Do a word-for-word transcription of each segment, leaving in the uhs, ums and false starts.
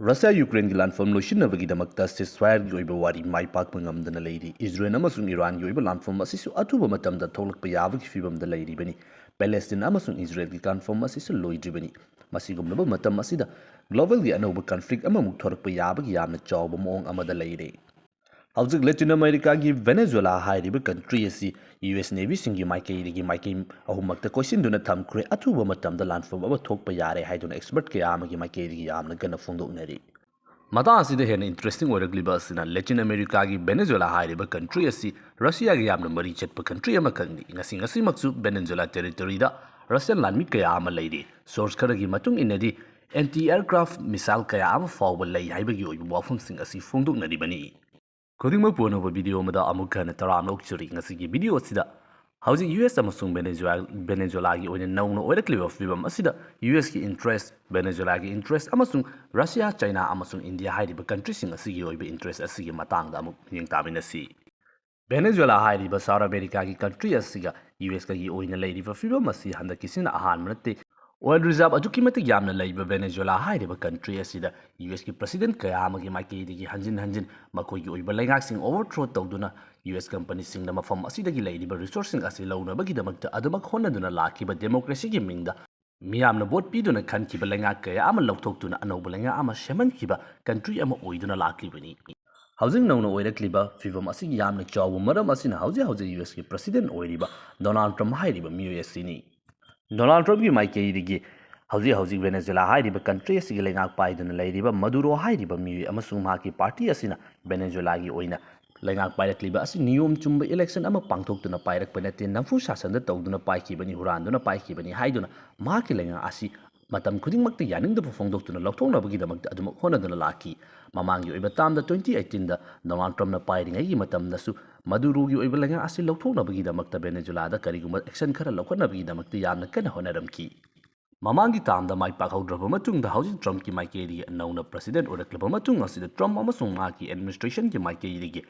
Russia ꯌꯨꯀ꯭ꯔꯦꯟꯒꯤ ꯂꯥꯟꯐꯝ ꯂꯣꯏꯁꯤꯟꯅꯕꯒꯤꯗꯃꯛꯇ ceasefire-ꯒꯤ ꯑꯣꯏꯕ ꯋꯥꯔꯤ ꯃꯥꯏ ꯄꯥꯛꯄ ꯉꯝꯗꯅ ꯂꯩꯔꯤ꯫ ꯏꯖꯔꯦꯜ ꯑꯃꯁꯨꯡ ꯏꯔꯥꯟꯒꯤ ꯑꯣꯏꯕ ꯂꯥꯟꯐꯝ ꯑꯁꯤꯁꯨ ꯑꯊꯨꯕ ꯃꯇꯝꯗ ꯊꯣꯛꯂꯛꯄ ꯌꯥꯕꯒꯤ ꯐꯤꯕꯝꯗ ꯂꯩꯔꯤꯕꯅꯤ꯫ ꯄꯦꯂꯦꯁꯇꯤꯟ ꯑꯃꯁꯨꯡ ꯏꯖꯔꯦꯜꯒꯤ ꯂꯥꯟꯐꯝ ꯑꯁꯤꯁꯨ ꯂꯣꯏꯗ꯭ꯔꯤꯕꯅꯤ꯫ ꯃꯁꯤꯒꯨꯝꯂꯕ ꯃꯇꯝ ꯑꯁꯤꯗ global-ꯒꯤ ꯑꯅꯧꯕ conflict ꯑꯃꯃꯨꯛ ꯊꯣꯔꯛꯄ ꯌꯥꯕꯒꯤ ꯌꯥꯝꯅ ꯆꯥꯎꯕ ꯃꯑꯣꯡ ꯑꯃꯗ ꯂꯩꯔꯦ꯫ ꯍꯧꯖꯤꯛ ꯂꯦꯇꯤꯟ ꯑꯃꯦꯔꯤꯀꯥꯒꯤ ꯚꯦꯅꯦꯖꯨꯋꯦꯂꯥ ꯍꯥꯏꯔꯤꯕ country ꯑꯁꯤ ꯌꯨ ꯑꯦꯁ ꯅꯦꯚꯤꯁꯤꯡꯒꯤ ꯃꯥꯏꯀꯩꯗꯒꯤ ꯃꯥꯏꯀꯩ ꯑꯍꯨꯝꯃꯛꯇ ꯀꯣꯏꯁꯤꯟꯗꯨꯅ ꯊꯝꯈ꯭ꯔꯦ꯫ ꯑꯊꯨꯕ ꯃꯇꯝꯗ ꯂꯥꯟꯐꯝ ꯑꯃ ꯊꯣꯛꯄ ꯌꯥꯔꯦ ꯍꯥꯏꯗꯨꯅ expert ꯀꯌꯥ ꯑꯃꯒꯤ ꯃꯥꯏꯀꯩꯗꯒꯤ ꯌꯥꯝꯅ ꯀꯟꯅ ꯐꯣꯡꯗꯣꯛꯅꯔꯤ꯫ ꯃꯇꯥꯡ ꯑꯁꯤꯗ ꯍꯦꯟꯅ interesting ꯑꯣꯏꯔꯛꯂꯤꯕ ꯑꯁꯤꯅ ꯂꯦꯇꯤꯟ ꯑꯃꯦꯔꯤꯀꯥꯒꯤ ꯚꯦꯅꯦꯖꯨꯋꯦꯂꯥ ꯍꯥꯏꯔꯤꯕ country ꯑꯁꯤ ꯔꯁꯤꯌꯥꯒ ꯌꯥꯝꯅ ꯃꯔꯤ ꯆꯠꯄ country ꯑꯃꯈꯛꯅꯤ꯫ ꯉꯁꯤ ꯉꯁꯤꯃꯛꯁꯨ ꯚꯦꯅꯦꯖꯨꯋꯦꯂꯥ territory-ꯗ ꯔꯁꯤꯌꯥꯟ ꯂꯥꯟꯃꯤ ꯀꯌꯥ ꯑꯃ ꯂꯩꯔꯤ꯫ Source ꯈꯔꯒꯤ ꯃꯇꯨꯡ ꯏꯟꯅꯗꯤ anti aircraft missile ꯀꯌꯥ ꯑꯃ ꯐꯥꯎꯕ ꯂꯩ ꯍꯥꯏꯕꯒꯤ ꯑꯣꯏꯕ ꯋꯥꯐꯝꯁꯤꯡ ꯑꯁꯤ ꯐꯣꯡꯗꯣꯛꯅꯔꯤꯕꯅꯤ꯫ ꯈꯨꯗꯤꯡꯃꯛꯄꯨ ꯑꯅꯧꯕ video ꯑꯃꯗ ꯑꯃꯨꯛ ꯍꯟꯅ ꯇꯔꯥꯝꯅ ꯑꯣꯛꯆꯔꯤ꯫ ꯉꯁꯤꯒꯤ video ꯑꯁꯤꯗ ꯍꯧꯖꯤꯛ ꯌꯨ ꯑꯦꯁ ꯑꯃꯁꯨꯡ ꯚꯦꯅꯦꯖꯨꯋꯦ-, ꯚꯦꯅꯦꯖꯨꯋꯦꯂꯥꯒꯤ ꯑꯣꯏꯅ ꯅꯧꯅ ꯑꯣꯏꯔꯛꯂꯤꯕ ꯐꯤꯕꯝ ꯑꯁꯤꯗ ꯌꯨ ꯑꯦꯁꯀꯤ interest, ꯚꯦꯅꯦꯖꯨꯋꯦꯂꯥꯒꯤ interest ꯑꯃꯁꯨꯡ ꯔꯁꯤꯌꯥ, ꯆꯥꯏꯅꯥ ꯑꯃꯁꯨꯡ ꯏꯟꯗꯤꯌꯥ ꯍꯥꯏꯔꯤꯕ country-ꯁꯤꯡ ꯑꯁꯤꯒꯤ ꯑꯣꯏꯕ interest ꯑꯁꯤꯒꯤ ꯃꯇꯥꯡꯗ ꯑꯃꯨꯛ ꯃꯤꯠꯌꯦꯡ ꯇꯥꯃꯤꯟꯅꯁꯤ꯫ ꯚꯦꯅꯦꯖꯨꯋꯦꯂꯥ ꯍꯥꯏꯔꯤꯕ South America-ꯒꯤ country ꯑꯁꯤꯒ ꯌꯨ ꯑꯦꯁꯀꯒꯤ ꯑꯣꯏꯅ ꯂꯩꯔꯤꯕ ꯐꯤꯕꯝ ꯑꯁꯤ ꯍꯟꯗꯛꯀꯤꯁꯤꯅ ꯑꯍꯥꯟꯕ ꯅꯠꯇꯦ꯫ Oil reserve ꯑꯗꯨꯛꯀꯤ ꯃꯇꯤꯛ ꯌꯥꯝꯅ ꯂꯩꯕ ꯚꯦꯅꯦꯖꯨꯋꯦꯂꯥ ꯍꯥꯏꯔꯤꯕ country ꯑꯁꯤꯗ ꯌꯨ ꯑꯦꯁꯀꯤ president ꯀꯌꯥ ꯑꯃꯒꯤ ꯃꯥꯏꯀꯩꯗꯒꯤ ꯍꯟꯖꯤꯟ ꯍꯟꯖꯤꯟ ꯃꯈꯣꯏꯒꯤ ꯑꯣꯏꯕ ꯂꯩꯉꯥꯛꯁꯤꯡ overthrow ꯇꯧꯗꯨꯅ ꯌꯨ ꯑꯦꯁ company-ꯁꯤꯡꯅ ꯃꯐꯝ ꯑꯁꯤꯗꯒꯤ ꯂꯩꯔꯤꯕ resource-ꯁꯤꯡ ꯑꯁꯤ ꯂꯧꯅꯕꯒꯤꯗꯃꯛꯇ ꯑꯗꯨꯃꯛ ꯍꯣꯠꯅꯗꯨꯅ ꯂꯥꯛꯈꯤꯕ democracy-ꯒꯤ ꯃꯤꯡꯗ ꯃꯤꯌꯥꯝꯅ vote ꯄꯤꯗꯨꯅ ꯈꯟꯈꯤꯕ ꯂꯩꯉꯥꯛ ꯀꯌꯥ ꯑꯃ ꯂꯧꯊꯣꯛꯇꯨꯅ ꯑꯅꯧꯕ ꯂꯩꯉꯥꯛ ꯑꯃ ꯁꯦꯝꯍꯟꯈꯤꯕ country ꯑꯃ ꯑꯣꯏꯗꯨꯅ ꯂꯥꯛꯂꯤꯕꯅꯤ꯫ ꯍꯧꯖꯤꯛ ꯅꯧꯅ ꯑꯣꯏꯔꯛꯂꯤꯕ ꯐꯤꯕꯝ ꯑꯁꯤꯒꯤ ꯌꯥꯝꯅ ꯆꯥꯎꯕ ꯃꯔꯝ ꯑꯁꯤꯅ ꯍꯧꯖꯤꯛ ꯍꯧꯖꯤꯛ ꯌꯨ ꯑꯦꯁꯀꯤ president ꯑꯣꯏꯔꯤꯕ ꯗꯣꯅꯥꯜꯗ ꯇ꯭ꯔꯝꯞ ꯍꯥꯏꯔꯤꯕ ꯃꯤꯑꯣꯏ ꯑꯁꯤꯅꯤ꯫ ꯗꯣꯅꯥꯜꯗ ꯇ꯭ꯔꯝꯞꯀꯤ ꯃꯥꯏꯀꯩꯗꯒꯤ ꯍꯧꯖꯤꯛ ꯍꯧꯖꯤꯛ ꯚꯦꯅꯦꯖꯨꯋꯦꯂꯥ ꯍꯥꯏꯔꯤꯕ country ꯑꯁꯤꯒꯤ ꯂꯩꯉꯥꯛ ꯄꯥꯏꯗꯨꯅ ꯂꯩꯔꯤꯕ ꯃꯗꯨꯔꯣ ꯍꯥꯏꯔꯤꯕ ꯃꯤꯑꯣꯏ ꯑꯃꯁꯨꯡ ꯃꯍꯥꯛꯀꯤ party ꯑꯁꯤꯅ ꯚꯦꯅꯦꯖꯨꯋꯦꯂꯥꯒꯤ ꯑꯣꯏꯅ ꯂꯩꯉꯥꯛ ꯄꯥꯏꯔꯛꯂꯤꯕ ꯑꯁꯤ ꯅꯤꯌꯣꯝ ꯆꯨꯝꯕ election ꯑꯃ ꯄꯥꯡꯊꯣꯛꯇꯨꯅ ꯄꯥꯏꯔꯛꯄ ꯅꯠꯇꯦ, ꯅꯝꯐꯨ ꯁꯥꯁꯟꯗ ꯇꯧꯗꯨꯅ ꯄꯥꯏꯈꯤꯕꯅꯤ, ꯍꯨꯔꯥꯟꯗꯨꯅ ꯄꯥꯏꯈꯤꯕꯅꯤ ꯍꯥꯏꯗꯨꯅ ꯃꯍꯥꯛꯀꯤ ꯂꯩꯉꯥꯛ ꯑꯁꯤ ꯃꯇꯝ ꯈꯨꯗꯤꯡꯃꯛꯇ ꯌꯥꯅꯤꯡꯗꯕ ꯐꯣꯡꯗꯣꯛꯇꯨꯅ ꯂꯧꯊꯣꯛꯅꯕꯒꯤꯗꯃꯛꯇ ꯑꯗꯨꯃꯛ ꯍꯣꯠꯅꯗꯨꯅ ꯂꯥꯛꯈꯤ꯫ ꯃꯃꯥꯡꯒꯤ ꯑꯣꯏꯕ term-ꯗ twenty eighteen-ꯗ ꯗꯣꯅꯥꯜꯗ ꯇ꯭ꯔꯝꯞꯅ ꯄꯥꯏꯔꯤꯉꯩꯒꯤ ꯃꯇꯝꯗꯁꯨ ꯃꯗꯨꯔꯣꯒꯤ ꯑꯣꯏꯕ ꯂꯩꯉꯥꯛ ꯑꯁꯤ ꯂꯧꯊꯣꯛꯅꯕꯒꯤꯗꯃꯛꯇ ꯚꯦꯅꯦꯖꯨꯋꯦꯂꯥꯗ ꯀꯔꯤꯒꯨꯝꯕ action ꯈꯔ ꯂꯧꯈꯠꯅꯕꯒꯤꯗꯃꯛꯇ ꯌꯥꯝꯅ ꯀꯟꯅ ꯍꯣꯠꯅꯔꯝꯈꯤ꯫ ꯃꯃꯥꯡꯒꯤ term-ꯗ ꯃꯥꯏ ꯄꯥꯛꯍꯧꯗ꯭ꯔꯕ ꯃꯇꯨꯡꯗ ꯍꯧꯖꯤꯛ ꯇ꯭ꯔꯝꯞꯀꯤ ꯃꯥꯏꯀꯩꯗꯒꯤ ꯅꯧꯅ president ꯑꯣꯏꯔꯛꯂꯕ ꯃꯇꯨꯡ ꯑꯁꯤꯗ ꯇ꯭ꯔꯝꯞ ꯑꯃꯁꯨꯡ ꯃꯍꯥꯛꯀꯤ administration-ꯒꯤ ꯃꯥꯏꯀꯩꯗꯒꯤ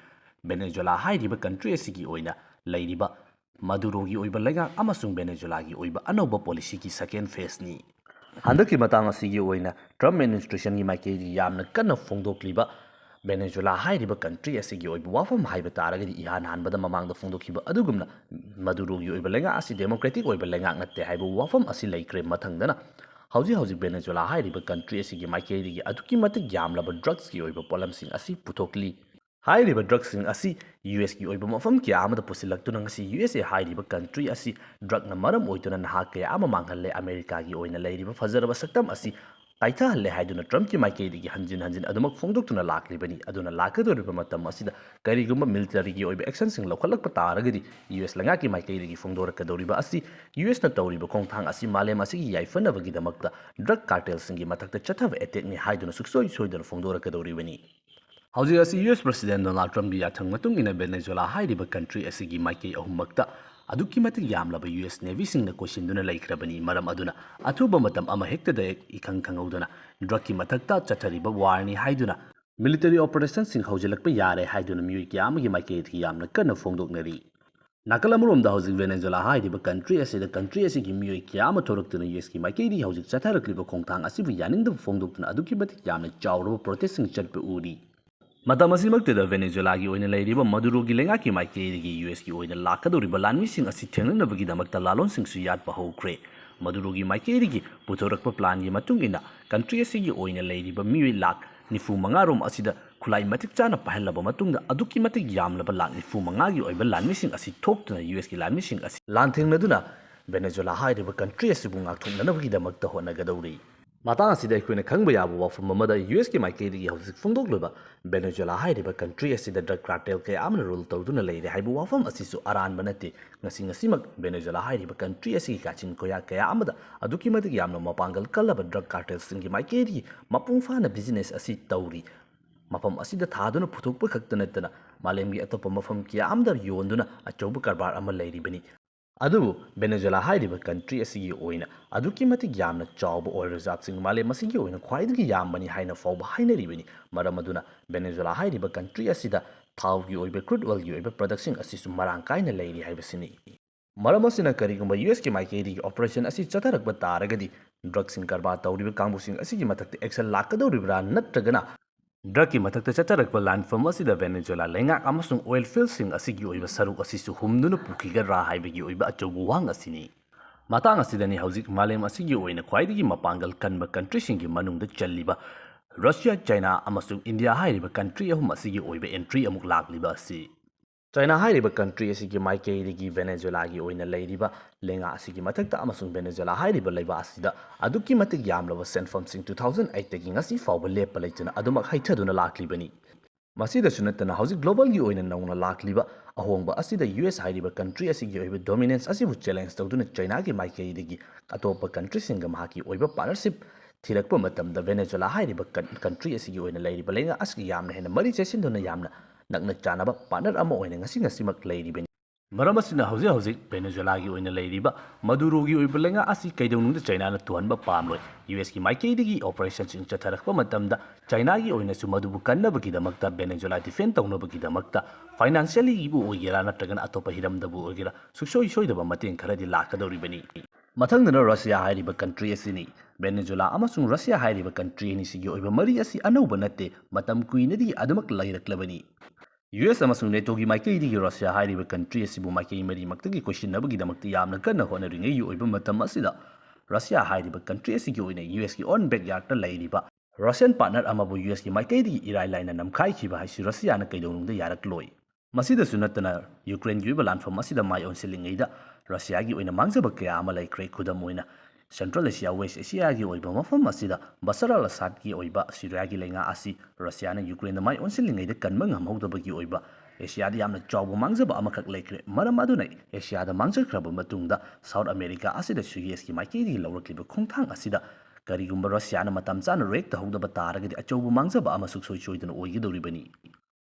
ꯚꯦꯅꯦꯖꯨꯋꯦꯂꯥ ꯍꯥꯏꯔꯤꯕ country ꯑꯁꯤꯒꯤ ꯑꯣꯏꯅ ꯂꯩꯔꯤꯕ ꯃꯗꯨꯔꯣꯒꯤ ꯑꯣꯏꯕ ꯂꯩꯉꯥꯛ ꯑꯃꯁꯨꯡ ꯚꯦꯅꯦꯖꯨꯋꯦꯂꯥꯒꯤ ꯑꯣꯏꯕ ꯑꯅꯧꯕ policy-ꯒꯤ second phase-ꯅꯤ꯫ ꯍꯟꯗꯛꯀꯤ ꯃꯇꯥꯡ ꯑꯁꯤꯒꯤ ꯑꯣꯏꯅ Trump administrationꯒꯤ ꯃꯥꯏꯀꯩꯗꯒꯤ ꯌꯥꯝꯅ ꯀꯟꯅ ꯐꯣꯡꯗꯣꯛꯂꯤꯕ Venezuela ꯍꯥꯏꯔꯤꯕ country ꯑꯁꯤꯒꯤ ꯑꯣꯏꯕ ꯋꯥꯐꯝ ꯍꯥꯏꯕ ꯇꯥꯔꯒꯗꯤ, ꯏꯍꯥꯟ ꯍꯥꯟꯕꯗ ꯃꯃꯥꯡꯗ ꯐꯣꯡꯗꯣꯛꯈꯤꯕ ꯑꯗꯨꯒꯨꯝꯅ Maduroꯒꯤ ꯑꯣꯏꯕ ꯂꯩꯉꯥꯛ ꯑꯁꯤ democratic ꯑꯣꯏꯕ ꯂꯩꯉꯥꯛ ꯅꯠꯇꯦ ꯍꯥꯏꯕ ꯋꯥꯐꯝ ꯑꯁꯤ ꯂꯩꯈ꯭ꯔꯦ꯫ ꯃꯊꯪꯗꯅ ꯍꯧꯖꯤꯛ ꯍꯧꯖꯤꯛ Venezuela ꯍꯥꯏꯔꯤꯕ country ꯑꯁꯤꯒꯤ ꯃꯥꯏꯀꯩꯗꯒꯤ ꯑꯗꯨꯛꯀꯤ ꯃꯇꯤꯛ ꯌꯥꯝꯂꯕ drugsꯀꯤ ꯑꯣꯏꯕ ꯄꯣꯠꯂꯝꯁꯤꯡ ꯑꯁꯤ ꯄꯨꯊꯣꯛꯂꯤ꯫ ꯍꯥꯏꯔꯤꯕ drugsꯁꯤꯡ ꯑꯁꯤ USꯀꯤ ꯑꯣꯏꯕ ꯃꯐꯝ ꯀꯌꯥ ꯑꯃꯗ ꯄꯨꯁꯤꯜꯂꯛꯇꯨꯅ ꯉꯁꯤ USA ꯍꯥꯏꯔꯤꯕ country ꯑꯁꯤ drugꯅ ꯃꯔꯝ ꯑꯣꯏꯗꯨꯅ ꯅꯍꯥ ꯀꯌꯥ ꯑꯃ ꯃꯥꯡꯍꯜꯂꯦ, ꯑꯃꯦꯔꯤꯀꯥꯒꯤ ꯑꯣꯏꯅ ꯂꯩꯔꯤꯕ ꯐꯖꯔꯕ ꯁꯛꯇꯝ ꯑꯁꯤ ꯀꯥꯏꯊꯍꯜꯂꯦ ꯍꯥꯏꯗꯨꯅ Trumpꯀꯤ ꯃꯥꯏꯀꯩꯗꯒꯤ ꯍꯟꯖꯤꯟ ꯍꯟꯖꯤꯟ ꯑꯗꯨꯃꯛ ꯐꯣꯡꯗꯣꯛꯇꯨꯅ ꯂꯥꯛꯂꯤꯕꯅꯤ꯫ ꯑꯗꯨꯅ ꯂꯥꯛꯀꯗꯧꯔꯤꯕ ꯃꯇꯝ ꯑꯁꯤꯗ ꯀꯔꯤꯒꯨꯝꯕ militaryꯒꯤ ꯑꯣꯏꯕ actionꯁꯤꯡ ꯂꯧꯈꯠꯂꯛꯄ ꯇꯥꯔꯒꯗꯤ, US ꯂꯩꯉꯥꯛꯀꯤ ꯃꯥꯏꯀꯩꯗꯒꯤ ꯐꯣꯡꯗꯣꯔꯛꯀꯗꯧꯔꯤꯕ ꯑꯁꯤ USꯅ ꯇꯧꯔꯤꯕ ꯈꯣꯡꯊꯥꯡ ꯑꯁꯤ ꯃꯥꯂꯦꯝ ꯑꯁꯤꯒꯤ ꯌꯥꯏꯐꯅꯕꯒꯤꯗꯃꯛꯇ drug cartelꯁꯤꯡꯒꯤ ꯃꯊꯛꯇ ꯆꯠꯊꯕ attackꯅꯤ ꯍꯥꯏꯗꯨꯅ ꯁꯨꯡꯁꯣꯏ ꯁꯣꯏꯗꯅ ꯐꯣꯡꯗꯣꯔꯛꯀꯗꯧꯔꯤꯕꯅꯤ꯫ ꯍꯧꯖꯤꯛ ꯑꯁꯤ US President Donald Trumpꯀꯤ ꯌꯥꯊꯪ ꯃꯇꯨꯡ ꯏꯟꯅ Venezuela ꯍꯥꯏꯔꯤꯕ country ꯑꯁꯤꯒꯤ ꯃꯥꯏꯀꯩ ꯑꯍꯨꯝꯃꯛꯇ ꯑꯗꯨꯛꯀꯤ ꯃꯇꯤꯛ ꯌꯥꯝꯂꯕ US Navyꯁꯤꯡꯅ ꯀꯣꯏꯁꯤꯟꯗꯨꯅ ꯂꯩꯈ꯭ꯔꯕꯅꯤ꯫ ꯃꯔꯝ ꯑꯗꯨꯅ ꯑꯊꯨꯕ ꯃꯇꯝ ꯑꯃ ꯍꯦꯛꯇꯗ ꯏꯈꯪ ꯈꯪꯍꯧꯗꯅ drugꯀꯤ ꯃꯊꯛꯇ ꯆꯠꯊꯔꯤꯕ warꯅꯤ ꯍꯥꯏꯗꯨꯅ military operationꯁꯤꯡ ꯍꯧꯖꯤꯜꯂꯛꯄ ꯌꯥꯔꯦ ꯍꯥꯏꯗꯨꯅ ꯃꯤꯑꯣꯏ ꯀꯌꯥ ꯑꯃꯒꯤ ꯃꯥꯏꯀꯩꯗꯒꯤ ꯌꯥꯝꯅ ꯀꯟꯅ ꯐꯣꯡꯗꯣꯛꯅꯔꯤ꯫ ꯅꯥꯀꯜ ꯑꯃꯔꯣꯝꯗ ꯍꯧꯖꯤꯛ Venezuela ꯍꯥꯏꯔꯤꯕ country ꯑꯁꯤꯗ country ꯑꯁꯤꯒꯤ ꯃꯤꯑꯣꯏ ꯀꯌꯥ ꯑꯃ ꯊꯣꯔꯛꯇꯨꯅ USꯀꯤ ꯃꯥꯏꯀꯩꯗꯒꯤ ꯍꯧꯖꯤꯛ ꯆꯠꯊꯔꯛꯂꯤꯕ ꯈꯣꯡꯊꯥꯡ ꯑꯁꯤꯕꯨ ꯌꯥꯅꯤꯡꯗꯕ ꯐꯣꯡꯗꯣꯛꯇꯨꯅ ꯑꯗꯨꯛꯀꯤ ꯃꯇꯤꯛ ꯌꯥꯝꯅ ꯆꯥꯎꯔꯕ protestꯁꯤꯡ ꯆꯠꯄ ꯎꯔꯤ꯫ ꯃꯇꯝ ꯑꯁꯤꯃꯛꯇꯗ Venezuelaꯒꯤ ꯑꯣꯏꯅ ꯂꯩꯔꯤꯕ Maduroꯒꯤ ꯂꯩꯉꯥꯛꯀꯤ ꯃꯥꯏꯀꯩꯗꯒꯤ USꯀꯤ ꯑꯣꯏꯅ ꯂꯥꯛꯀꯗꯧꯔꯤꯕ ꯂꯥꯟꯃꯤꯁꯤꯡ ꯑꯁꯤ ꯊꯦꯡꯅꯅꯕꯒꯤꯗꯃꯛꯇ ꯂꯥꯂꯣꯟꯁꯤꯡꯁꯨ ꯌꯥꯠꯄ ꯍꯧꯈ꯭ꯔꯦ꯫ Maduroꯒꯤ ꯃꯥꯏꯀꯩꯗꯒꯤ ꯄꯨꯊꯣꯔꯛꯄ planꯒꯤ ꯃꯇꯨꯡ ꯏꯟꯅ country ꯑꯁꯤꯒꯤ ꯑꯣꯏꯅ ꯂꯩꯔꯤꯕ ꯃꯤꯑꯣꯏ ꯂꯥꯈ ꯅꯤꯐꯨ ꯃꯉꯥ ꯔꯣꯝ ꯑꯁꯤꯗ ꯈꯨꯠꯂꯥꯏ ꯃꯇꯤꯛ ꯆꯥꯅ ꯄꯥꯏꯍꯜꯂꯕ ꯃꯇꯨꯡꯗ ꯑꯗꯨꯛꯀꯤ ꯃꯇꯤꯛ ꯌꯥꯝꯂꯕ ꯂꯥꯈ ꯅꯤꯐꯨ ꯃꯉꯥꯒꯤ ꯑꯣꯏꯕ ꯂꯥꯟꯃꯤꯁꯤꯡ ꯑꯁꯤ ꯊꯣꯛꯇꯨꯅ USꯀꯤ ꯂꯥꯟꯃꯤꯁꯤꯡ ꯑꯁꯤ ꯂꯥꯟꯊꯦꯡꯅꯗꯨꯅ Venezuela ꯍꯥꯏꯔꯤꯕ country ꯑꯁꯤꯕꯨ ꯉꯥꯛꯊꯣꯛꯅꯅꯕꯒꯤꯗꯃꯛꯇ ꯍꯣꯠꯅꯒꯗꯧꯔꯤ꯫ ꯃꯇꯥꯡ ꯑꯁꯤꯗ ꯑꯩꯈꯣꯏꯅ ꯈꯪꯕ ꯌꯥꯕ ꯋꯥꯐꯝ ꯑꯃꯗ USꯀꯤ ꯃꯥꯏꯀꯩꯗꯒꯤ ꯍꯧꯖꯤꯛ ꯐꯣꯡꯗꯣꯛꯂꯤꯕ Venezuela ꯍꯥꯏꯔꯤꯕ country ꯑꯁꯤꯗ drug cartel ꯀꯌꯥ ꯑꯃꯅ rule ꯇꯧꯗꯨꯅ ꯂꯩꯔꯦ ꯍꯥꯏꯕ ꯋꯥꯐꯝ ꯑꯁꯤꯁꯨ ꯑꯔꯥꯟꯕ ꯅꯠꯇꯦ꯫ ꯉꯁꯤ ꯉꯁꯤꯃꯛ Venezuela ꯍꯥꯏꯔꯤꯕ country ꯑꯁꯤꯒꯤ ꯀꯥꯆꯤꯟ ꯀꯣꯌꯥ ꯀꯌꯥ ꯑꯃꯗ ꯑꯗꯨꯛꯀꯤ ꯃꯇꯤꯛ ꯌꯥꯝꯅ ꯃꯄꯥꯡꯒꯜ ꯀꯜꯂꯕ drug cartelꯁꯤꯡꯒꯤ ꯃꯥꯏꯀꯩꯗꯒꯤ ꯃꯄꯨꯡ ꯐꯥꯅ business ꯑꯁꯤ ꯇꯧꯔꯤ꯫ ꯃꯐꯝ ꯑꯁꯤꯗ ꯊꯥꯗꯨꯅ ꯄꯨꯊꯣꯛꯄ ꯈꯛꯇ ꯅꯠꯇꯅ ꯃꯥꯂꯦꯝꯒꯤ ꯑꯇꯣꯞꯄ ꯃꯐꯝ ꯀꯌꯥ ꯑꯃꯗ ꯌꯣꯟꯗꯨꯅ ꯑꯆꯧꯕ ꯀꯔꯕꯥꯔ ꯑꯃ ꯂꯩꯔꯤꯕꯅꯤ꯫ ꯑꯗꯨꯕꯨ Venezuela ꯍꯥꯏꯔꯤꯕ country ꯑꯁꯤꯒꯤ ꯑꯣꯏꯅ ꯑꯗꯨꯛꯀꯤ ꯃꯇꯤꯛ ꯌꯥꯝꯅ ꯆꯥꯎꯕ oil reserveꯁꯤꯡ ꯃꯥꯂꯦꯝ ꯑꯁꯤꯒꯤ ꯑꯣꯏꯅ ꯈ꯭ꯋꯥꯏꯗꯒꯤ ꯌꯥꯝꯕꯅꯤ ꯍꯥꯏꯅ ꯐꯥꯎꯕ ꯍꯥꯏꯅꯔꯤꯕꯅꯤ꯫ ꯃꯔꯝ ꯑꯗꯨꯅ Venezuela ꯍꯥꯏꯔꯤꯕ country ꯑꯁꯤꯗ ꯊꯥꯎꯒꯤ ꯑꯣꯏꯕ crude oilꯒꯤ ꯑꯣꯏꯕ productꯁꯤꯡ ꯑꯁꯤꯁꯨ ꯃꯔꯥꯡ ꯀꯥꯏꯅ ꯂꯩꯔꯤ ꯍꯥꯏꯕꯁꯤꯅꯤ꯫ ꯃꯔꯝ ꯑꯁꯤꯅ ꯀꯔꯤꯒꯨꯝꯕ USꯀꯤ ꯃꯥꯏꯀꯩꯗꯒꯤ operation ꯑꯁꯤ ꯆꯠꯊꯔꯛꯄ ꯇꯥꯔꯒꯗꯤ ꯗ꯭ꯔꯒꯁꯤꯡ ꯀꯔꯕꯥꯔ ꯇꯧꯔꯤꯕ ꯀꯥꯡꯕꯨꯁꯤꯡ ꯑꯁꯤꯒꯤ ꯃꯊꯛꯇ action ꯂꯥꯛꯀꯗꯧꯔꯤꯕ꯭ꯔꯥ, ꯅꯠꯇ꯭ꯔꯒꯅ ꯗ꯭ꯔꯒꯀꯤ ꯃꯊꯛꯇ ꯆꯠꯊꯔꯛꯄ ꯂꯥꯟꯐꯝ ꯑꯁꯤꯗ ꯚꯦꯅꯦꯖꯨꯋꯦꯂꯥ ꯂꯩꯉꯥꯛ ꯑꯃꯁꯨꯡ oil fieldꯁꯤꯡ ꯑꯁꯤꯒꯤ ꯑꯣꯏꯕ ꯁꯔꯨꯛ ꯑꯁꯤꯁꯨ ꯍꯨꯝꯗꯨꯅ ꯄꯨꯈꯤꯒꯗ꯭ꯔꯥ ꯍꯥꯏꯕꯒꯤ ꯑꯣꯏꯕ ꯑꯆꯧꯕ ꯋꯥꯍꯪ ꯑꯁꯤꯅꯤ꯫ ꯃꯇꯥꯡ ꯑꯁꯤꯗꯅꯤ ꯍꯧꯖꯤꯛ ꯃꯥꯂꯦꯝ ꯑꯁꯤꯒꯤ ꯑꯣꯏꯅ ꯈ꯭ꯋꯥꯏꯗꯒꯤ ꯃꯄꯥꯡꯒꯜ ꯀꯟꯕ countryꯁꯤꯡꯒꯤ ꯃꯅꯨꯡꯗ ꯆꯜꯂꯤꯕ ꯔꯁꯤꯌꯥ, ꯆꯥꯏꯅꯥ ꯑꯃꯁꯨꯡ ꯏꯟꯗꯤꯌꯥ ꯍꯥꯏꯔꯤꯕ country ꯑꯍꯨꯝ ꯑꯁꯤꯒꯤ ꯑꯣꯏꯕ entry ꯑꯃꯨꯛ ꯂꯥꯛꯂꯤꯕ ꯑꯁꯤ꯫ ꯆꯥꯏꯅꯥ ꯍꯥꯏꯔꯤꯕ country ꯑꯁꯤꯒꯤ ꯃꯥꯏꯀꯩꯗꯒꯤ ꯚꯦꯅꯦꯖꯨꯋꯦꯂꯥꯒꯤ ꯑꯣꯏꯅ ꯂꯩꯔꯤꯕ ꯂꯩꯉꯥꯛ ꯑꯁꯤꯒꯤ ꯃꯊꯛꯇ ꯑꯃꯁꯨꯡ ꯚꯦꯅꯦꯖꯨꯋꯦꯂꯥ ꯍꯥꯏꯔꯤꯕ ꯂꯩꯕꯥꯛ ꯑꯁꯤꯗ ꯑꯗꯨꯛꯀꯤ ꯃꯇꯤꯛ ꯌꯥꯝꯂꯕ ꯁꯦꯟꯐꯝꯁꯤꯡ two thousand eightꯇꯒꯤ ꯉꯁꯤ ꯐꯥꯎꯕ ꯂꯦꯞꯄ ꯂꯩꯇꯅ ꯑꯗꯨꯃꯛ ꯍꯩꯊꯗꯨꯅ ꯂꯥꯛꯂꯤꯕꯅꯤ꯫ ꯃꯁꯤꯗꯁꯨ ꯅꯠꯇꯅ ꯍꯧꯖꯤꯛ globalꯒꯤ ꯑꯣꯏꯅ ꯅꯧꯅ ꯂꯥꯛꯂꯤꯕ ꯑꯍꯣꯡꯕ ꯑꯁꯤꯗ US ꯍꯥꯏꯔꯤꯕ country ꯑꯁꯤꯒꯤ ꯑꯣꯏꯕ dominance ꯑꯁꯤꯕꯨ challenge ꯇꯧꯗꯨꯅ ꯆꯥꯏꯅꯥꯒꯤ ꯃꯥꯏꯀꯩꯗꯒꯤ ꯑꯇꯣꯞꯄ countryꯁꯤꯡꯒ ꯃꯍꯥꯛꯀꯤ ꯑꯣꯏꯕ partnership ꯊꯤꯔꯛꯄ ꯃꯇꯝꯗ ꯚꯦꯅꯦꯖꯨꯋꯦꯂꯥ ꯍꯥꯏꯔꯤꯕ ꯀꯟ-, country ꯑꯁꯤꯒꯤ ꯑꯣꯏꯅ ꯂꯩꯔꯤꯕ ꯂꯩꯉꯥꯛ ꯑꯁꯤꯒ ꯌꯥꯝꯅ ꯍꯦꯟꯅ ꯃꯔꯤ ꯆꯦꯁꯤꯟꯗꯨꯅ ꯌꯥꯝꯅ ꯅꯛꯅ ꯆꯥꯟꯅꯕ partner ꯑꯃ ꯑꯣꯏꯅ ꯉꯁꯤ ꯉꯁꯤꯃꯛ ꯂꯩꯔꯤꯕꯅꯤ꯫ ꯃꯔꯝ ꯑꯁꯤꯅ ꯍꯧꯖꯤꯛ ꯍꯧꯖꯤꯛ ꯚꯦꯅꯦꯖꯨꯋꯦꯂꯥꯒꯤ ꯑꯣꯏꯅ ꯂꯩꯔꯤꯕ ꯃꯗꯨꯔꯣꯒꯤ ꯑꯣꯏꯕ ꯂꯩꯉꯥꯛ ꯑꯁꯤ ꯀꯩꯗꯧꯅꯨꯡꯗ ꯆꯥꯏꯅꯥꯅ ꯇꯨꯍꯟꯕ ꯄꯥꯝꯂꯣꯏ꯫ USꯀꯤ ꯃꯥꯏꯀꯩꯗꯒꯤ operationꯁꯤꯡ ꯆꯠꯊꯔꯛꯄ ꯃꯇꯝꯗ ꯆꯥꯏꯅꯥꯒꯤ ꯑꯣꯏꯅꯁꯨ ꯃꯗꯨꯕꯨ ꯀꯟꯅꯕꯒꯤꯗꯃꯛꯇ, ꯚꯦꯅꯦꯖꯨꯋꯦꯂꯥ defend ꯇꯧꯅꯕꯒꯤꯗꯃꯛꯇ, financiallyꯒꯤꯕꯨ ꯑꯣꯏꯒꯦꯔꯥ ꯅꯠꯇ꯭ꯔꯒꯅ ꯑꯇꯣꯞꯄ ꯍꯤꯔꯝꯗꯕꯨ ꯑꯣꯏꯒꯦꯔꯥ ꯁꯨꯡꯁꯣꯏ ꯁꯣꯏꯗꯕ ꯃꯇꯦꯡ ꯈꯔꯗꯤ ꯂꯥꯛꯀꯗꯧꯔꯤꯕꯅꯤ꯫ ꯃꯊꯪꯗꯅ ꯔꯁꯤꯌꯥ ꯍꯥꯏꯔꯤꯕ country ꯑꯁꯤꯅꯤ꯫ ꯚꯦꯅꯦꯖꯨꯋꯦꯂꯥ ꯑꯃꯁꯨꯡ ꯔꯁꯤꯌꯥ ꯍꯥꯏꯔꯤꯕ country ꯑꯅꯤꯁꯤꯒꯤ ꯑꯣꯏꯕ ꯃꯔꯤ ꯑꯁꯤ ꯑꯅꯧꯕ ꯅꯠꯇꯦ꯫ ꯃꯇꯝ ꯀꯨꯏꯅꯗꯒꯤ ꯑꯗꯨꯃꯛ ꯂꯩꯔꯛꯂꯕꯅꯤ꯫ US ꯑꯃꯁꯨꯡ NATOꯒꯤ ꯃꯥꯏꯀꯩꯗꯒꯤ ꯔꯁꯤꯌꯥ ꯍꯥꯏꯔꯤꯕ country ꯑꯁꯤꯕꯨ ꯃꯥꯏꯀꯩ ꯃꯔꯤꯃꯛꯇꯒꯤ ꯀꯣꯏꯁꯤꯟꯅꯕꯒꯤꯗꯃꯛꯇ ꯌꯥꯝꯅ ꯀꯟꯅ ꯍꯣꯠꯅꯔꯤꯉꯩꯒꯤ ꯑꯣꯏꯕ ꯃꯇꯝ ꯑꯁꯤꯗ, ꯔꯁꯤꯌꯥ ꯍꯥꯏꯔꯤꯕ country ꯑꯁꯤꯒꯤ ꯑꯣꯏꯅ USꯀꯤ own backyardꯇ ꯂꯩꯔꯤꯕ Russian partner ꯑꯃꯕꯨ USꯀꯤ ꯃꯥꯏꯀꯩꯗꯒꯤ ꯏꯔꯥꯏ ꯂꯥꯏꯅ ꯅꯝꯈꯥꯏꯈꯤꯕ ꯍꯥꯏꯁꯤ ꯔꯁꯤꯌꯥꯅ ꯀꯩꯗꯧꯅꯨꯡꯗ ꯌꯥꯔꯛꯂꯣꯏ꯫ ꯃꯁꯤꯗꯁꯨ ꯅꯠꯇꯅ, ꯌꯨꯀ꯭ꯔꯦꯟꯒꯤ ꯑꯣꯏꯕ ꯂꯥꯟꯐꯝ ꯑꯁꯤꯗ ꯃꯥꯏ ꯑꯣꯟꯁꯤꯜꯂꯤꯉꯩꯗ ꯔꯁꯤꯌꯥꯒꯤ ꯑꯣꯏꯅ ꯃꯥꯡꯖꯕ ꯀꯌꯥ ꯑꯃ ꯂꯩꯈ꯭ꯔꯦ꯫ ꯈꯨꯗꯝ ꯑꯣꯏꯅ, Central Asia, West Asiaꯒꯤ ꯑꯣꯏꯕ ꯃꯐꯝ ꯑꯁꯤꯗ ꯕꯁꯥꯔ ꯑꯜ ꯑꯁꯥꯗꯀꯤ ꯑꯣꯏꯕ ꯁꯤꯔꯤꯌꯥꯒꯤ ꯂꯩꯉꯥꯛ ꯑꯁꯤ ꯔꯁꯤꯌꯥꯅ ꯌꯨꯀ꯭ꯔꯦꯟꯗ ꯃꯥꯏ ꯑꯣꯟꯁꯤꯜꯂꯤꯉꯩꯗ ꯀꯟꯕ ꯉꯝꯍꯧꯗꯕꯒꯤ ꯑꯣꯏꯕ ꯑꯦꯁꯤꯌꯥꯗ ꯌꯥꯝꯅ ꯆꯥꯎꯕ ꯃꯥꯡꯖꯕ ꯑꯃꯈꯛ ꯂꯩꯈ꯭ꯔꯦ꯫ ꯃꯔꯝ ꯑꯗꯨꯅ ꯑꯦꯁꯤꯌꯥꯗ ꯃꯥꯡꯖꯈ꯭ꯔꯕ ꯃꯇꯨꯡꯗ South America ꯑꯁꯤꯗꯁꯨ USꯀꯤ ꯃꯥꯏꯀꯩꯗꯒꯤ ꯂꯧꯔꯛꯂꯤꯕ ꯈꯣꯡꯊꯥꯡ ꯑꯁꯤꯗ ꯀꯔꯤꯒꯨꯝꯕ ꯔꯁꯤꯌꯥꯅ ꯃꯇꯝ ꯆꯥꯅ react ꯇꯧꯍꯧꯗꯕ ꯇꯥꯔꯒꯗꯤ ꯑꯆꯧꯕ ꯃꯥꯡꯖꯕ ꯑꯃ ꯁꯨꯡꯁꯣꯏ ꯁꯣꯏꯗꯅ ꯑꯣꯏꯒꯗꯧꯔꯤꯕꯅꯤ꯫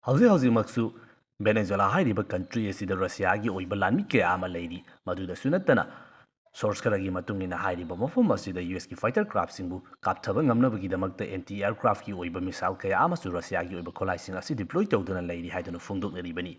ꯍꯧꯖꯤꯛ ꯍꯧꯖꯤꯛꯃꯛꯁꯨ ꯚꯦꯅꯦꯖꯨꯋꯦꯂꯥ ꯍꯥꯏꯔꯤꯕ country ꯑꯁꯤꯗ ꯔꯁꯤꯌꯥꯒꯤ ꯑꯣꯏꯕ ꯂꯥꯟꯃꯤ ꯀꯌꯥ ꯑꯃ ꯂꯩꯔꯤ꯫ ꯃꯗꯨꯗꯁꯨ ꯅꯠꯇꯅ, source ꯈꯔꯒꯤ ꯃꯇꯨꯡ ꯏꯟꯅ ꯍꯥꯏꯔꯤꯕ ꯃꯐꯝ ꯑꯁꯤꯗ USꯀꯤ fighter craftꯁꯤꯡꯕꯨ ꯀꯥꯞꯊꯕ ꯉꯝꯅꯕꯒꯤꯗꯃꯛꯇ anti aircraftꯀꯤ ꯑꯣꯏꯕ missile ꯀꯌꯥ ꯑꯃꯁꯨ ꯔꯁꯤꯌꯥꯒꯤ ꯑꯣꯏꯕ ꯈꯨꯠꯂꯥꯏꯁꯤꯡ ꯑꯁꯤ deploy ꯇꯧꯗꯨꯅ ꯂꯩꯔꯤ ꯍꯥꯏꯗꯨꯅ ꯐꯣꯡꯗꯣꯛꯅꯔꯤꯕꯅꯤ꯫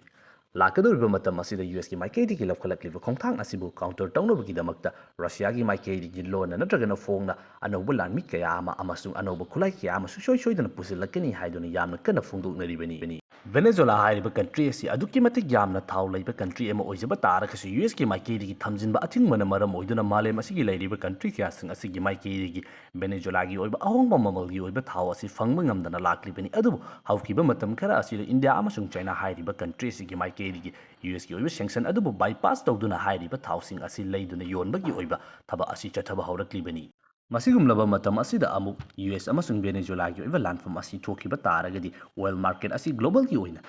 ꯂꯥꯛꯀꯗꯧꯔꯤꯕ ꯃꯇꯝ ꯑꯁꯤꯗ ꯌꯨ ꯑꯦꯁꯀꯤ ꯃꯥꯏꯀꯩꯗꯒꯤ ꯂꯧꯈꯠꯂꯛꯂꯤꯕ ꯈꯣꯡꯊꯥꯡ ꯑꯁꯤꯕꯨ counter ꯇꯧꯅꯕꯒꯤꯗꯃꯛꯇ ꯔꯁꯤꯌꯥꯒꯤ ꯃꯥꯏꯀꯩꯗꯒꯤ ꯂꯣꯟꯅ ꯅꯠꯇ꯭ꯔꯒꯅ ꯐꯣꯡꯅ ꯑꯅꯧꯕ ꯂꯥꯟꯃꯤ ꯀꯌꯥ ꯑꯃ ꯑꯃꯁꯨꯡ ꯑꯅꯧꯕ ꯈꯨꯠꯂꯥꯏ ꯀꯌꯥ ꯑꯃ ꯁꯨꯡꯁꯣꯏ ꯁꯣꯏꯗꯅ ꯄꯨꯁꯤꯜꯂꯛꯀꯅꯤ ꯍꯥꯏꯗꯨꯅ ꯌꯥꯝꯅ ꯀꯟꯅ ꯐꯣꯡꯗꯣꯛꯅꯔꯤꯕꯅꯤ꯫ ꯚꯦꯅꯦꯖꯨꯂꯥ ꯍꯥꯏꯔꯤꯕ country ꯑꯁꯤ ꯑꯗꯨꯛꯀꯤ ꯃꯇꯤꯛ ꯌꯥꯝꯅ ꯊꯥꯎ ꯂꯩꯕ country ꯑꯃ ꯑꯣꯏꯖꯕ ꯇꯥꯔꯒꯁꯨ ꯌꯨ ꯑꯦꯁꯀꯤ ꯃꯥꯏꯀꯩꯗꯒꯤ ꯊꯝꯖꯤꯟꯕ ꯑꯊꯤꯡꯕꯅ ꯃꯔꯝ ꯑꯣꯏꯗꯨꯅ ꯃꯥꯂꯦꯝ ꯑꯁꯤꯒꯤ ꯂꯩꯔꯤꯕ country ꯀꯌꯥꯁꯤꯡ ꯑꯁꯤꯒꯤ ꯃꯥꯏꯀꯩꯗꯒꯤ ꯚꯦꯅꯦꯖꯨꯂꯥꯒꯤ ꯑꯣꯏꯕ ꯑꯍꯣꯡꯕ ꯃꯃꯜꯒꯤ ꯑꯣꯏꯕ ꯊꯥꯎ ꯑꯁꯤ ꯐꯪꯕ ꯉꯝꯗꯅ ꯂꯥꯛꯂꯤꯕꯅꯤ꯫ ꯑꯗꯨꯕꯨ ꯍꯧꯈꯤꯕ ꯃꯇꯝ ꯈꯔ ꯑꯁꯤꯗ ꯏꯟꯗꯤꯌꯥ ꯑꯃꯁꯨꯡ ꯆꯥꯏꯅꯥ ꯍꯥꯏꯔꯤꯕ country ꯑꯁꯤꯒꯤ ꯃꯥꯏꯀꯩꯗꯒꯤ ꯌꯨ ꯑꯦꯁꯀꯤ ꯑꯣꯏꯕ sanction ꯑꯗꯨꯕꯨ bypass ꯇꯧꯗꯨꯅ ꯍꯥꯏꯔꯤꯕ ꯊꯥꯎꯁꯤꯡ ꯑꯁꯤ ꯂꯩꯗꯨꯅ ꯌꯣꯟꯕꯒꯤ ꯑꯣꯏꯕ ꯊꯕꯛ ꯑꯁꯤ ꯆꯠꯊꯕ ꯍꯧꯔꯛꯂꯤꯕꯅꯤ꯫ ꯃꯁꯤꯒꯨꯝꯂꯕ ꯃꯇꯝ ꯑꯁꯤꯗ ꯑꯃꯨꯛ ꯌꯨ ꯑꯦꯁ ꯑꯃꯁꯨꯡ ꯚꯦꯅꯦꯖꯨꯂꯥꯒꯤ ꯑꯣꯏꯕ ꯂꯥꯟꯐꯝ ꯑꯁꯤ ꯊꯣꯛꯈꯤꯕ ꯇꯥꯔꯒꯗꯤ oil market ꯑꯁꯤ globalꯒꯤ ꯑꯣꯏꯅ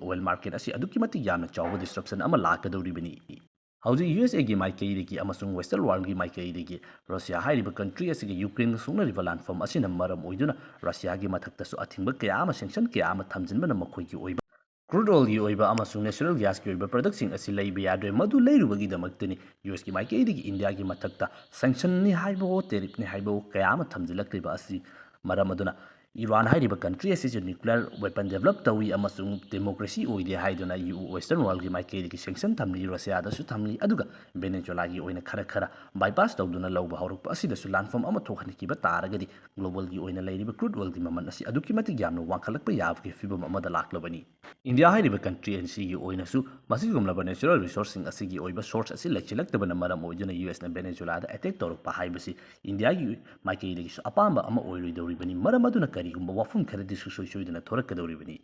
oil market ꯑꯁꯤ ꯑꯗꯨꯛꯀꯤ ꯃꯇꯤꯛ ꯌꯥꯝꯅ ꯆꯥꯎꯕ disruption ꯑꯃ ꯂꯥꯛꯀꯗꯧꯔꯤꯕꯅꯤ꯫ ꯍꯧꯖꯤꯛ ꯌꯨ ꯑꯦꯁ ꯑꯦꯒꯤ ꯃꯥꯏꯀꯩꯗꯒꯤ ꯑꯃꯁꯨꯡ Western worldꯒꯤ ꯃꯥꯏꯀꯩꯗꯒꯤ ꯔꯁꯤꯌꯥ ꯍꯥꯏꯔꯤꯕ country ꯑꯁꯤꯒ ꯌꯨꯀ꯭ꯔꯦꯟꯒ ꯁꯣꯛꯅꯔꯤꯕ ꯂꯥꯟꯐꯝ ꯑꯁꯤꯅ ꯃꯔꯝ ꯑꯣꯏꯗꯨꯅ ꯔꯁꯤꯌꯥꯒꯤ ꯃꯊꯛꯇꯁꯨ ꯑꯊꯤꯡꯕ ꯀꯌꯥ ꯑꯃ sanction ꯀꯌꯥ ꯑꯃ ꯊꯝꯖꯤꯟꯕꯅ ꯃꯈꯣꯏꯒꯤ ꯑꯣꯏꯕ crude oilꯒꯤ ꯑꯣꯏꯕ ꯑꯃꯁꯨꯡ natural gasꯀꯤ ꯑꯣꯏꯕ productꯁꯤꯡ ꯑꯁꯤ ꯂꯩꯕ ꯌꯥꯗ꯭ꯔꯦ꯫ ꯃꯗꯨ ꯂꯩꯔꯨꯕꯒꯤꯗꯃꯛꯇꯅꯤ ꯌꯨ ꯑꯦꯁꯀꯤ ꯃꯥꯏꯀꯩꯗꯒꯤ ꯏꯟꯗꯤꯌꯥꯒꯤ ꯃꯊꯛꯇ sanctionꯅꯤ ꯍꯥꯏꯕꯋꯣ tariffꯅꯤ ꯍꯥꯏꯕꯋꯣ ꯀꯌꯥ ꯑꯃ ꯊꯝꯖꯤꯜꯂꯛꯂꯤꯕ ꯑꯁꯤ꯫ ꯃꯔꯝ ꯑꯗꯨꯅ ꯏꯔꯥꯟ ꯍꯥꯏꯔꯤꯕ country ꯑꯁꯤꯁꯨ nuclear weapon develop ꯇꯧꯏ ꯑꯃꯁꯨꯡ democracy ꯑꯣꯏꯗꯦ ꯍꯥꯏꯗꯨꯅ ꯌꯨ Western worldꯒꯤ ꯃꯥꯏꯀꯩꯗꯒꯤ sanction ꯊꯝꯂꯤ, ꯔꯁꯤꯌꯥꯗꯁꯨ ꯊꯝꯂꯤ, ꯑꯗꯨꯒ ꯚꯦꯅꯦꯖꯨꯂꯥꯒꯤ ꯑꯣꯏꯅ ꯈꯔ ꯈꯔ bypass ꯇꯧꯗꯨꯅ ꯂꯧꯕ ꯍꯧꯔꯛꯄ ꯑꯁꯤꯗꯁꯨ ꯂꯥꯟꯐꯝ ꯑꯃ ꯊꯣꯛꯍꯟꯈꯤꯕ ꯇꯥꯔꯒꯗꯤ globalꯒꯤ ꯑꯣꯏꯅ ꯂꯩꯔꯤꯕ crude oilꯒꯤ ꯃꯃꯜ ꯑꯁꯤ ꯑꯗꯨꯛꯀꯤ ꯃꯇꯤꯛ ꯌꯥꯝꯅ ꯋꯥꯡꯈꯠꯂꯛꯄ ꯌꯥꯕꯒꯤ ꯐꯤꯕꯝ ꯑꯃꯗ ꯂꯥꯛꯂꯕꯅꯤ꯫ ꯏꯟꯗꯤꯌꯥ ꯍꯥꯏꯔꯤꯕ country ꯑꯁꯤꯒꯤ ꯑꯣꯏꯅꯁꯨ ꯃꯁꯤꯒꯨꯝꯂꯕ natural resourceꯁꯤꯡ ꯑꯁꯤꯒꯤ ꯑꯣꯏꯕ source ꯑꯁꯤ ꯂꯩꯁꯤꯜꯂꯛꯇꯕꯅ ꯃꯔꯝ ꯑꯣꯏꯗꯨꯅ ꯌꯨ ꯑꯦꯁꯅ ꯚꯦꯅꯦꯖꯨꯂꯥꯗ attack ꯇꯧꯔꯛꯄ ꯍꯥꯏꯕꯁꯤ ꯏꯟꯗꯤꯌꯥꯒꯤ ꯃꯥꯏꯀꯩꯗꯒꯤꯁꯨ ꯑꯄꯥꯝꯕ ꯑꯃ ꯑꯣꯏꯔꯣꯏꯗꯧꯔꯤꯕꯅꯤ꯫ ꯃꯔꯝ ꯑꯗꯨꯅ ꯀꯔꯤꯒꯨꯝꯕ ꯋꯥꯐꯝ ꯈꯔꯗꯤ ꯁꯨꯡꯁꯣꯏ ꯁꯣꯏꯗꯅ ꯊꯣꯔꯛꯀꯗꯧꯔꯤꯕꯅꯤ꯫